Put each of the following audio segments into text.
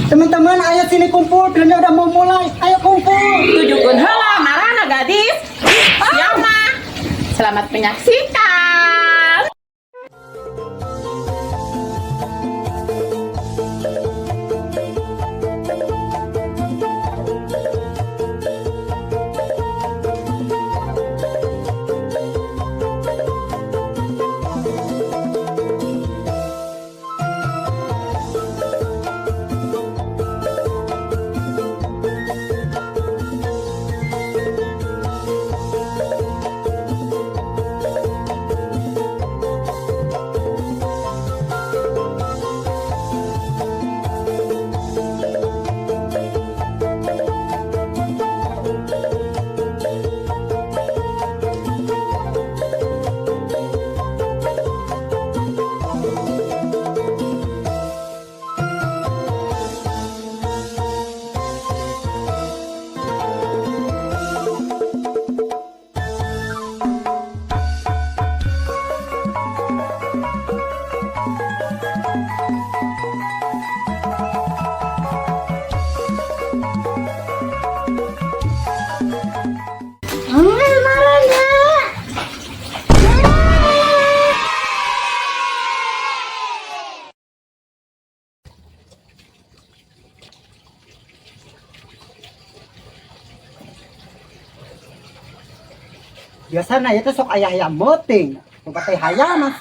Teman-teman, ayo sini kumpul, filmnya udah mau mulai. Ayo kumpul. Tujukeun heula marana, gadis. Siap mah. Selamat menyaksikan. Marahnya. Biasana itu sok ayah yang moting. Coba teh hayam mas.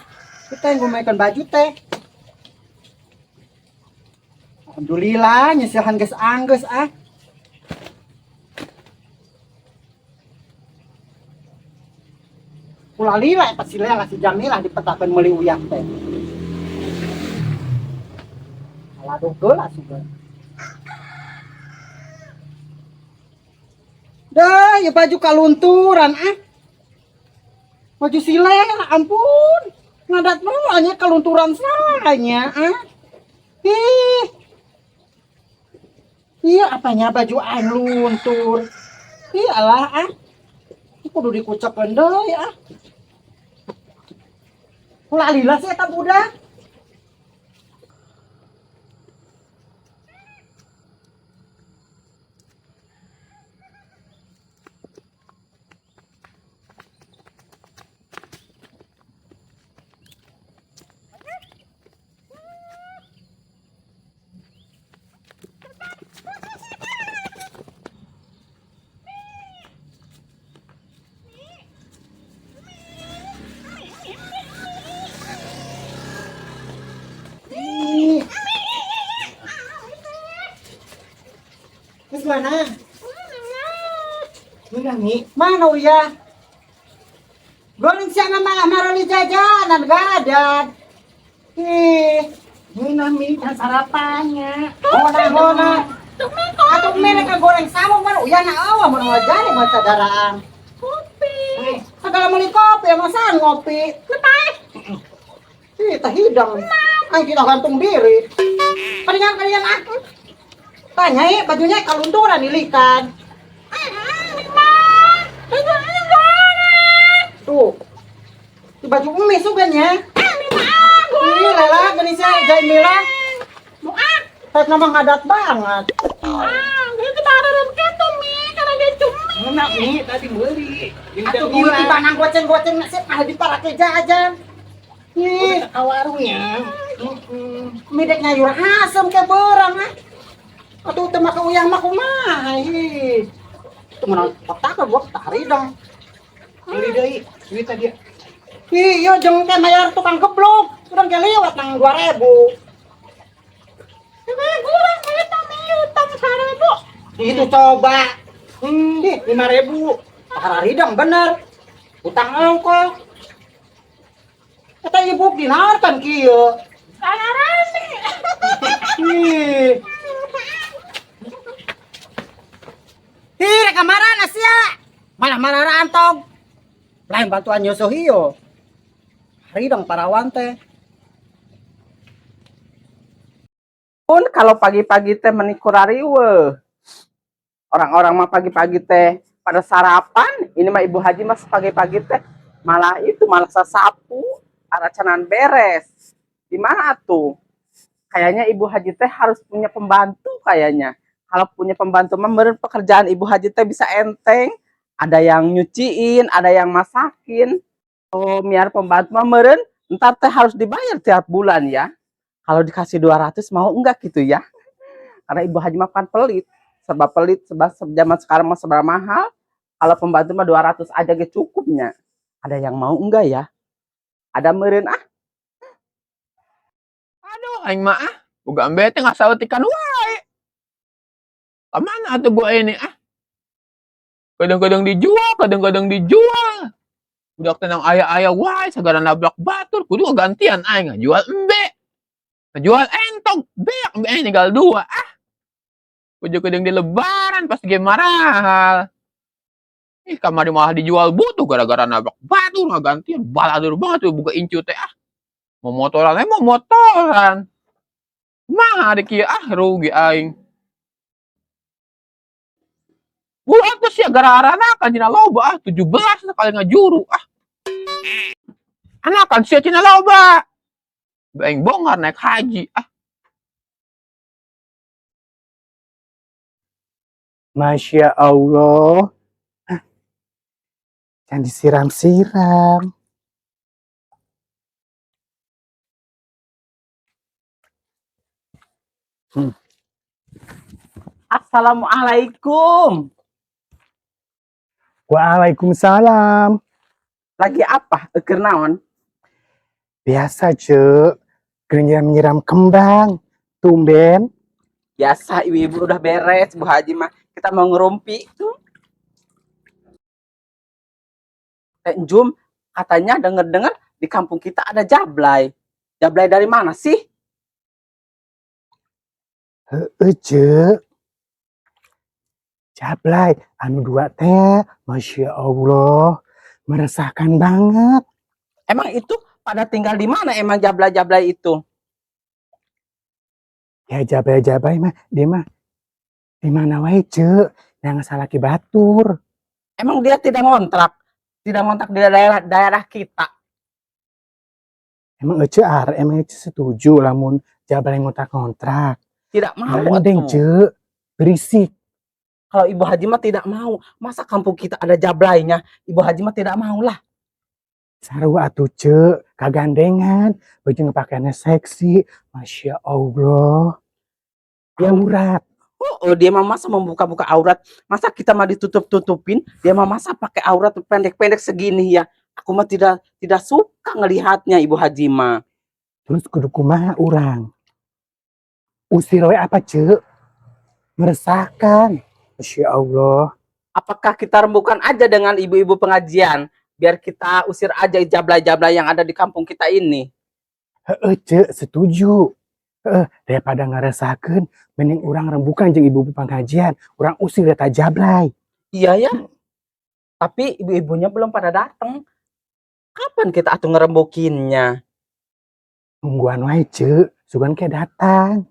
Kita yang ngomongkan baju teh. Alhamdulillah, nyesihan geus anggeus ah. Ulah lila eta si Lela si Jamilah dipetakeun meuli uyah teh. Alah geula sugan. Dah, ya baju kalunturan ah. Baju si Lela, ampun. Ngadat nya kalunturan salahnya ah. Ih. Iya, apanya baju aing luntur. Ih, alah ah. Kudu dikucekeun deui ah. Ulah lila sih eta budak. Ih. Terus mana? Udah, Mi. Mana uya? Goreng siang malah maroli jajanan gak ada. Ih, Ngeunah, Mi, dan sarapannya. Hona hona. Atau mereka goreng sama mana uya na awa mun wajane buat sadaraan. Kopi. Segala beli kopi emang saan ngopi. Ih, teh hidang. Ay, kita gantung diri. Kalian kalian aku. Tanya eh, bajunya kalunturan ilikan. Tuh. Di baju emis juga nya. Ini Lela, Genisnya Jamila. Tet nama ngadat banget. Ngeunah, Mi, tadi meuli. Jeung Atuh Jamila. duit dibanang goceng-goceng nasib ah diparake jajan. Ih, Udah ke warungnya. midek nyayur asem ke berang ah. Atuh teu make uyah mah kumaha ih. Teu meunang otak gua tari dong. Beli deui, duit tadi. Iya, jeung teh mayar tukang geblok. Urang ge liwat nang 2000. Itu coba. Ih, 5.000. Hararidang bener. Utang ongkos. Eta ibu dinaarkan kieu. Ih. Ih, rek kamaran sia. Malah marah antog. Lain bantuan nyusuh ieu. Haridang parawan teh. Pun kalau pagi-pagi teh meni kurariweuh. Orang-orang mah pagi-pagi teh pada sarapan, ini mah Ibu Haji mah pagi-pagi teh malah itu malah sasapu, aracanan beres. Di mana tuh? Kayaknya Ibu Haji teh harus punya pembantu kayaknya. Kalau punya pembantu mah meureun pekerjaan Ibu Haji teh bisa enteng. Ada yang nyuciin, ada yang masakin. Oh, miar pembantu mah meureun ntar teh harus dibayar tiap bulan ya. Kalau dikasih 200 mau enggak gitu ya? Karena Ibu Haji mah kan pelit. Serba pelit, serba zaman sekarang mah serba mahal. Kalau pembantu mah 200 aja ge cukupnya. Ada yang mau enggak ya? Ada meureun ah. Aduh, aing mah ah. Boga embe teh ngasaeutikan wae. Kamana atuh gua ini ah? Kadang-kadang dijual, kadang-kadang dijual. Budak tenang aya-aya wae sagala nabrak batur, kudu gantian aing ngajual embe. Ngajual entog, beak embe aing tinggal dua ah. Kudu-kudu di lebaran pasti ge marahal. Ih, kamari malah dijual butuh gara-gara nabrak batur ngagantian. Baladur banget tuh buka incu teh ah. Mau motoran, mau motoran. Mah ada kieu ah, rugi aing. Bulan tuh sih gara-gara anakan cina loba ah, 17 kali ngajuru ah. Anakan sia cina loba. Aing bongkar naik haji ah. Masya Allah. Hah. Jangan disiram-siram. Assalamualaikum. Waalaikumsalam. Lagi apa? Eukeur naon? Biasa, Cek. Nyiram-nyiram kembang. Tumben. Biasa ibu-ibu udah beres, Bu Haji mah. Kita mau ngerumpi tuh. Eh, Jum, katanya denger-dengar di kampung kita ada jablay. Jablay dari mana sih? Heeh, Cek. Jablay, anu dua teh. Masya Allah. Meresahkan banget. Emang itu pada tinggal di mana emang jablay-jablay itu? Ya jablay-jablay mah, dia mah di mana wae, Cek. Yang salaki batur. Emang dia tidak ngontrak? Tidak ngontrak di daerah kita. Emang Ece ar, emang Ece setuju lamun jablay ngontrak-ngontrak. Tidak mau Mending, atuh. Cek. Berisik. Kalau Ibu Haji mah tidak mau. Masa kampung kita ada jablaynya? Ibu Haji mah tidak mau lah. Sarua atuh, Cek. Kagandengan. Baju ngepakaiannya seksi. Masya Allah. Aurat. Oh, dia mah masa membuka-buka aurat. Masa kita mah ditutup-tutupin, dia mah masa pakai aurat pendek-pendek segini ya. Aku mah tidak tidak suka ngelihatnya Ibu Haji mah. Terus kudu kumaha urang? Usir we apa, Cek? Meresahkan. Masya Allah. Apakah kita rembukan aja dengan ibu-ibu pengajian biar kita usir aja jablay-jablay yang ada di kampung kita ini? Heeh, Cek, setuju. Heeh, daripada ngaresahkeun, mending urang rembukan jeung ibu-ibu pengajian, urang usir eta jablay. Iya ya. Tapi ibu-ibunya belum pada datang. Kapan kita atuh ngerembukinnya? Nungguan wae, Cek. Sugan ke datang.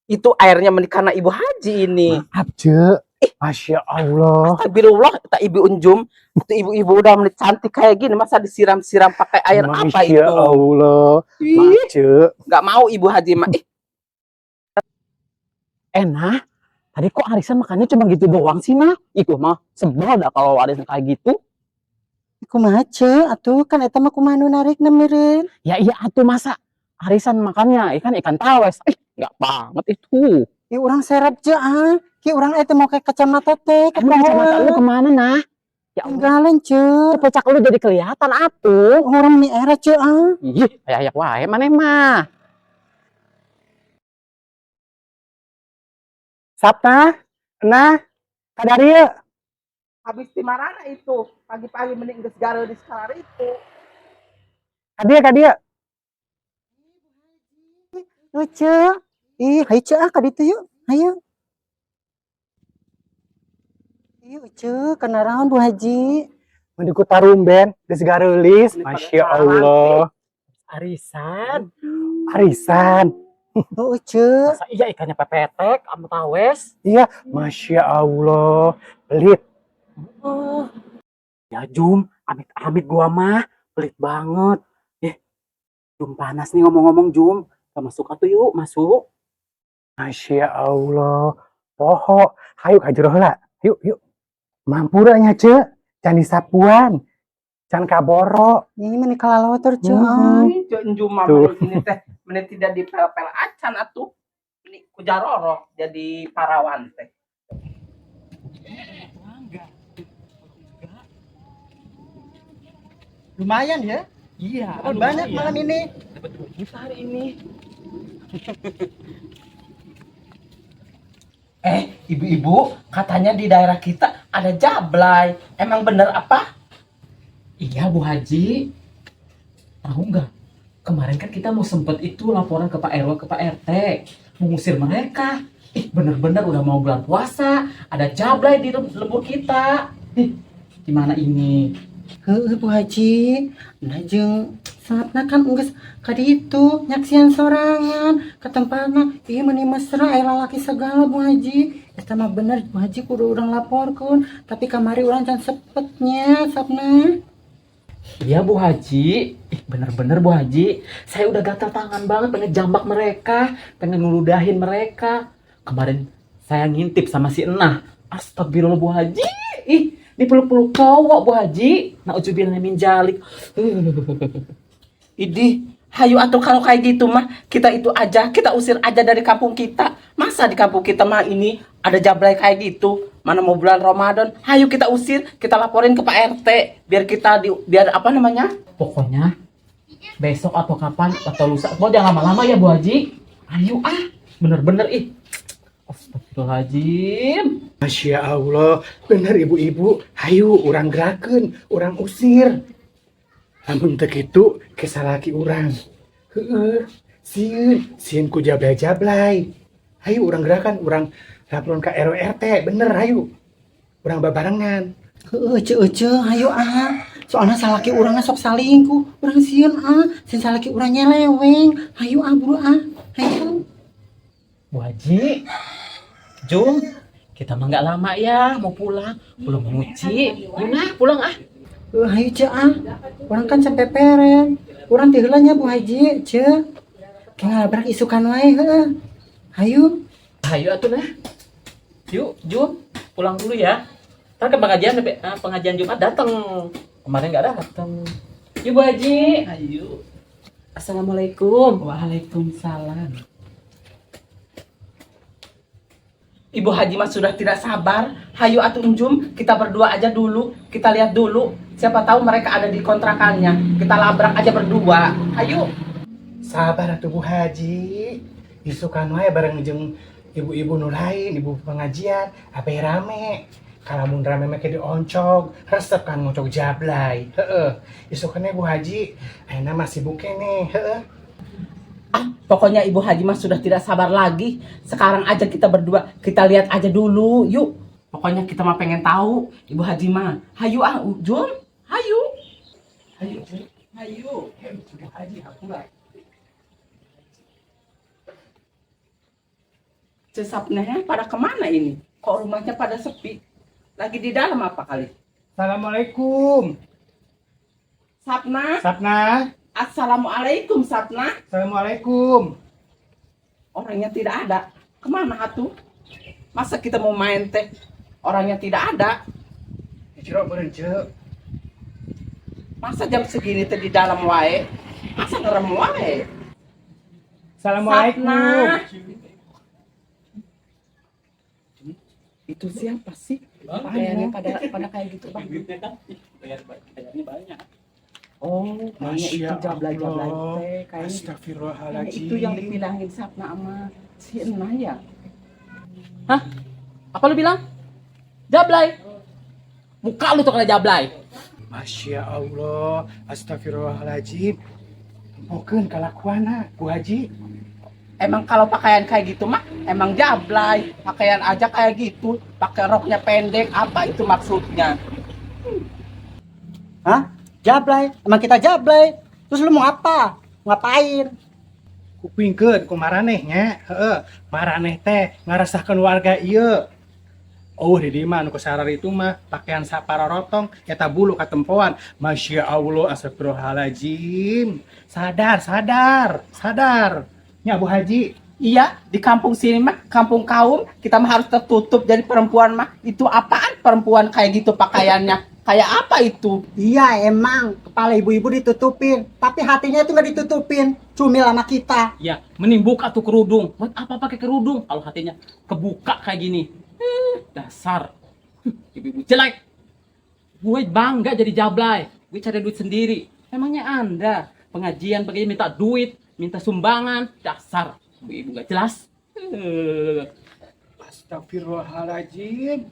Itu airnya menikah karena Ibu Haji ini. Maaf, Cek. Masya Allah. Astagfirullah, tak Ibu Unjum, itu ibu-ibu udah menit cantik kayak gini, masa disiram-siram pakai air apa Masya itu? Allah. Ih, Maaf, Cek. nggak mau Ibu Haji mah. Ih, Enak. Tadi kok arisan makannya cuma gitu doang sih, nah? Ih, gua mah sebel dah kalau arisan kayak gitu. Kumaha, Cek? Atuh kan eta mah kumaha nu narikna meureun. Ya iya atuh masa arisan makannya ikan ikan tawes. Ih, nggak banget itu. Ih, urang serap, Cek, ah. Ki urang eta mau kayak kacamata teh, Emang kacamata lu kemana, nah? Ya Allah, Tinggalan, Cek. pecak lu jadi kelihatan atuh. Urang meni era, Cek, ah. Ih, ayak wae maneh mah. Sabta, nah, kadarieu. Habis di marana itu, pagi-pagi mending geus gareul di sekolah itu. Kadieu, kadieu. Lucu. Ih, hayu Cek ah ka ditu yuk. Hayu. Yuk, Cek, kenaraon Bu Haji? Mun ku tarumben geus gareulis. Ini pada Masya Allah. Arisan. Arisan. Oh, Cek. Masa iya ikannya pepetek sama tawes? Iya, Masya Allah. Pelit. Oh. Ya Jum, amit-amit gua mah pelit banget. Eh, Jum panas nih ngomong-ngomong Jum. Gak masuk atuh yuk, masuk. Masya Allah. Poho, hayu ka jero heula. Yuk, yuk. Mampura nya, Ceu. Can disapuan. Can kaboro. Ini mah kalalotor, Ceu. Hmm. Ceu Enjum mah Tuh. ini teh meni tidak dipel-pel acan atuh. Ini ku jarorok jadi parawan teh. Lumayan ya. Iya, Dapat banyak malam ini. Dapat 2 juta hari ini. Ibu-ibu, katanya di daerah kita ada jablay. Emang bener apa? Iya Bu Haji, tahu nggak? Kemarin kan kita mau sempet itu laporan ke Pak RW, ke Pak RT, mengusir mereka. Ih, bener-bener udah mau bulan puasa, ada jablay di lembur kita. Ih, gimana ini? Heueuh Bu Haji. Nah jeung sapna kan geus ka ditu nyaksian sorangan ka tempatna ieu meni mesra aya lalaki segala, Bu Haji. Eta mah bener, Bu Haji, kudu urang laporkeun, tapi kamari urang can sepetnya sapna. Iya Bu Haji, ih bener-bener Bu Haji, saya udah gatal tangan banget pengen jambak mereka, pengen ngeludahin mereka. Kemarin saya ngintip sama si Enah, astagfirullah Bu Haji, ih dipeluk-peluk cowok Bu Haji, naudzubillah min jalik. Idih, hayu atuh kalau kayak gitu mah kita itu aja, kita usir aja dari kampung kita. Masa di kampung kita mah ini ada jablay kayak gitu? Mana mau bulan Ramadan? Hayu kita usir, kita laporin ke Pak RT biar kita di biar apa namanya? Pokoknya besok atau kapan atau lusa, pokoknya jangan lama-lama ya Bu Haji. Ayo ah, bener-bener ih. Astagfirullahaladzim. Masya Allah, bener ibu-ibu. Hayu, urang gerakeun, urang usir. Lamun teu kitu, ke salaki urang. Heeh, sieun, sieun ku jablay-jablay. Hayu urang gerakan, urang laporan ke RW RT, bener hayu. Urang babarengan. Heueuh, Ceu Ece, hayu ah. Soalnya salaki urangna sok salingkuh. Urang sieun ah, sieun salaki urang nyeleweng. Hayu ah, buru ah. Hayu. Bu Haji, Jum, kita mah nggak lama ya, mau pulang. Belum nyuci. Yuna, pulang ah. Heuh, hayu Ceu ah. Urang kan sampai peren. Urang ti heula nya, Bu Haji, Ceu. Ke ngalabrak isukan wae heueuh. Hayu. Ayo atuh nah. Yuk, Jum, pulang dulu ya. Ntar ke pengajian, pengajian Jumat datang. Kemarin nggak datang. Yuk Bu Haji. Hayu. Assalamualaikum. Waalaikumsalam. Ibu Haji mah sudah tidak sabar. Hayu atuh Enjum, kita berdua aja dulu. Kita lihat dulu. Siapa tahu mereka ada di kontrakannya. Kita labrak aja berdua. Hayu. Sabar atuh Bu Haji. Isukan wae bareng jeung ibu-ibu nu lain, ibu pengajian, apa rame. Kalau mun rame make dioncog, resep kan ngoncog jablay. Heeh. Isukannya Bu Haji, ayeuna masih sibuk keneh, heeh. Ah, pokoknya Ibu Haji mah sudah tidak sabar lagi. Sekarang aja kita berdua, kita lihat aja dulu. Yuk. Pokoknya kita mah pengen tahu Ibu Haji mah. Hayu ah, Jum. Hayu. Hayu, Jum. Hayu. Bu Haji hampura. Cesapnya pada kemana ini? Kok rumahnya pada sepi? Lagi di dalam apa kali? Assalamualaikum. Sapna. Sapna. Assalamualaikum Sapna. Assalamualaikum. Orangnya tidak ada. Kemana atuh? Masa kita mau main teh? Orangnya tidak ada. Jero meureun, Ceu. Masa jam segini teh di dalam wae? Masa ngerem wae? Assalamualaikum. Sapna. Itu siapa sih? Pakaiannya pada kayak gitu, Bang. Bayarnya banyak. Oh, kayaknya itu Masya jablay-jablay Allah. teh kayaknya. Astagfirullahaladzim. Kayaknya itu yang dibilangin Sapna sama si Ena ya. Hah? Apa lu bilang? Jablay. Muka lu tuh kena jablay. Masya Allah, astagfirullahaladzim. Tempokeun kalakuanna, Bu Haji. Emang kalau pakaian kayak gitu mah emang jablay. Pakaian aja kayak gitu, pakai roknya pendek, apa itu maksudnya? Hah? Jablay? Emang kita jablay? Terus lu mau apa? Ngapain? Kupingkeun ku maraneh nya, heeh. Maraneh teh ngaresahkeun warga ieu. Oh, di dieu mah anu kusarar itu mah pakaian saparorotong eta bulu katempoan. Masya Allah, astagfirullahaladzim. Sadar, sadar, sadar. Nya Bu Haji. Iya, di kampung sini mah, kampung kaum, kita mah harus tertutup jadi perempuan mah. Itu apaan perempuan kayak gitu pakaiannya? Kayak apa itu? Iya emang kepala ibu-ibu ditutupin, tapi hatinya itu nggak ditutupin. Cumil sama kita. Ya, mending buka tuh kerudung. Buat apa pakai kerudung kalau hatinya kebuka kayak gini? Dasar. Ibu-ibu jelek. Gue bangga jadi jablay. Gue cari duit sendiri. Emangnya Anda pengajian begini minta duit, minta sumbangan? Dasar. Ibu-ibu gak jelas. Astagfirullahaladzim.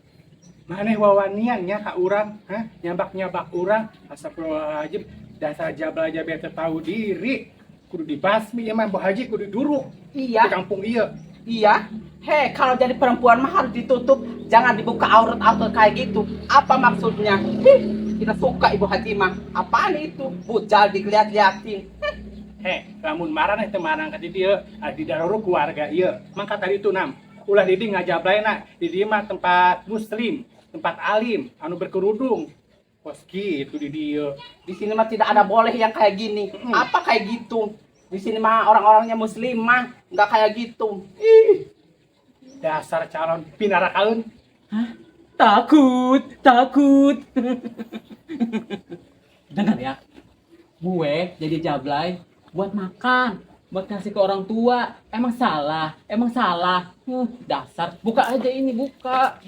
Maneh wawanian nya ka urang, hah? Nyabak-nyabak urang. Astagfirullahaladzim. Dasar jablay jablay teu tahu diri. Kudu dibasmi ya mah, Bu Haji, kudu duruk Iya, di kampung ieu. Iya. Hei, kalau jadi perempuan mah harus ditutup, jangan dibuka aurat-aurat kayak gitu. Apa maksudnya? Hih, tidak suka Ibu Haji mah. Apaan itu? Bujal dilihat-liatin. Heh, lamun maraneh teu marang ka di dieu, di daruruk keluarga ieu. Mangka tadi itu nam. Ulah di dieu ngajablayna, di dieu mah tempat muslim, tempat alim, anu berkerudung. Kos kitu di dieu. Di sini mah tidak ada boleh yang kayak gini. Apa kayak gitu? Di sini mah orang-orangnya muslimah, nggak kayak gitu. Ih, Dasar calon pinarakaeun. Takut, takut. Dengar ya. Gue jadi jablay buat makan, buat kasih ke orang tua. Emang salah, emang salah. Dasar, buka aja ini, buka.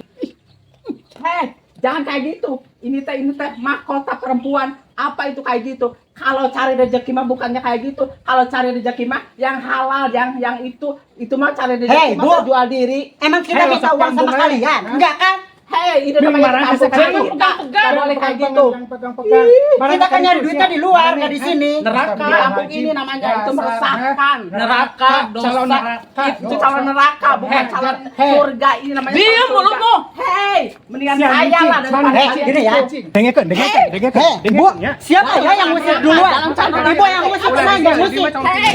Hei, jangan kayak gitu. Ini teh mahkota perempuan. Apa itu kayak gitu? Kalau cari rezeki mah bukannya kayak gitu. Kalau cari rezeki mah yang halal, yang itu mah cari rezeki Hei, mah Bu. jual diri. Emang kita Hei, minta usah uang sama panggung, kalian? hah? Enggak kan? Hei, ini Ming namanya marah kampung sekali. kayak kita. Nggak boleh kayak gitu. Pegang-pegang. Kita kan nyari duitnya di luar, nggak di sini. Neraka. Kampung ini namanya itu meresahkan. Neraka, dosa. Calon neraka. Itu calon neraka, bukan Hei, calon hei. surga. Ini namanya Diam calon surga. mulutmu. Hei, mendingan saya lah daripada Hei, kalian gini ya. itu. Dengekeun, dengekeun, dengekeun. Hei, Bu, ya. siapa ya yang ngusir duluan? Ibu yang ngusir, tenang, yang ngusir. Hei,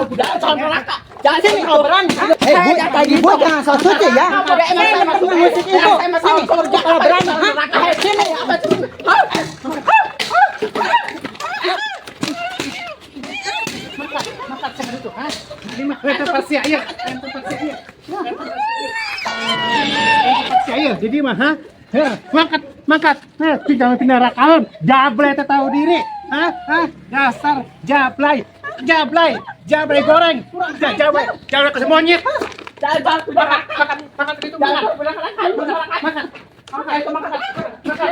udah calon neraka. Jangan Sini kalau berani. Hei, Bu, Ibu jangan sok suci ya. Emang Sini, saya masuk ngusir ibu. Saya masuk Sini, surga. kalau berani. Hah? Hei, Sini. apa itu? Hah? Makan cek itu, ha? Lima, tempat sia ieu, tempat sia ieu. Tempat sia ieu, jadi mah ha? Heh, mangkat, mangkat. Heh, tinggal pinarakaeun, jablay teu tahu diri. Hah? Hah? Dasar jablay. Jablay, jablay goreng. Jablay, jablay ke monyet. Jangan, jangan, makan, makan, Makan itu jangan, makan. makan, makan, makan, makan, makan, makan.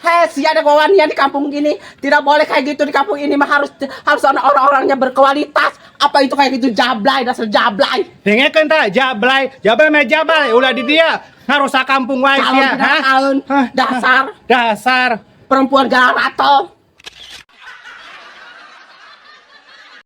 Hei, si ada wawanian di kampung ini. Tidak boleh kayak gitu di kampung ini mah harus harus ada orang-orangnya berkualitas. Apa itu kayak gitu jablay, dasar jablay. Dengekeun tah, jablay, jablay mah jablay, ulah di dia. Ngarusak kampung wae Calon sia, ha? pinarakaeun, Hah? dasar Dasar. perempuan garato.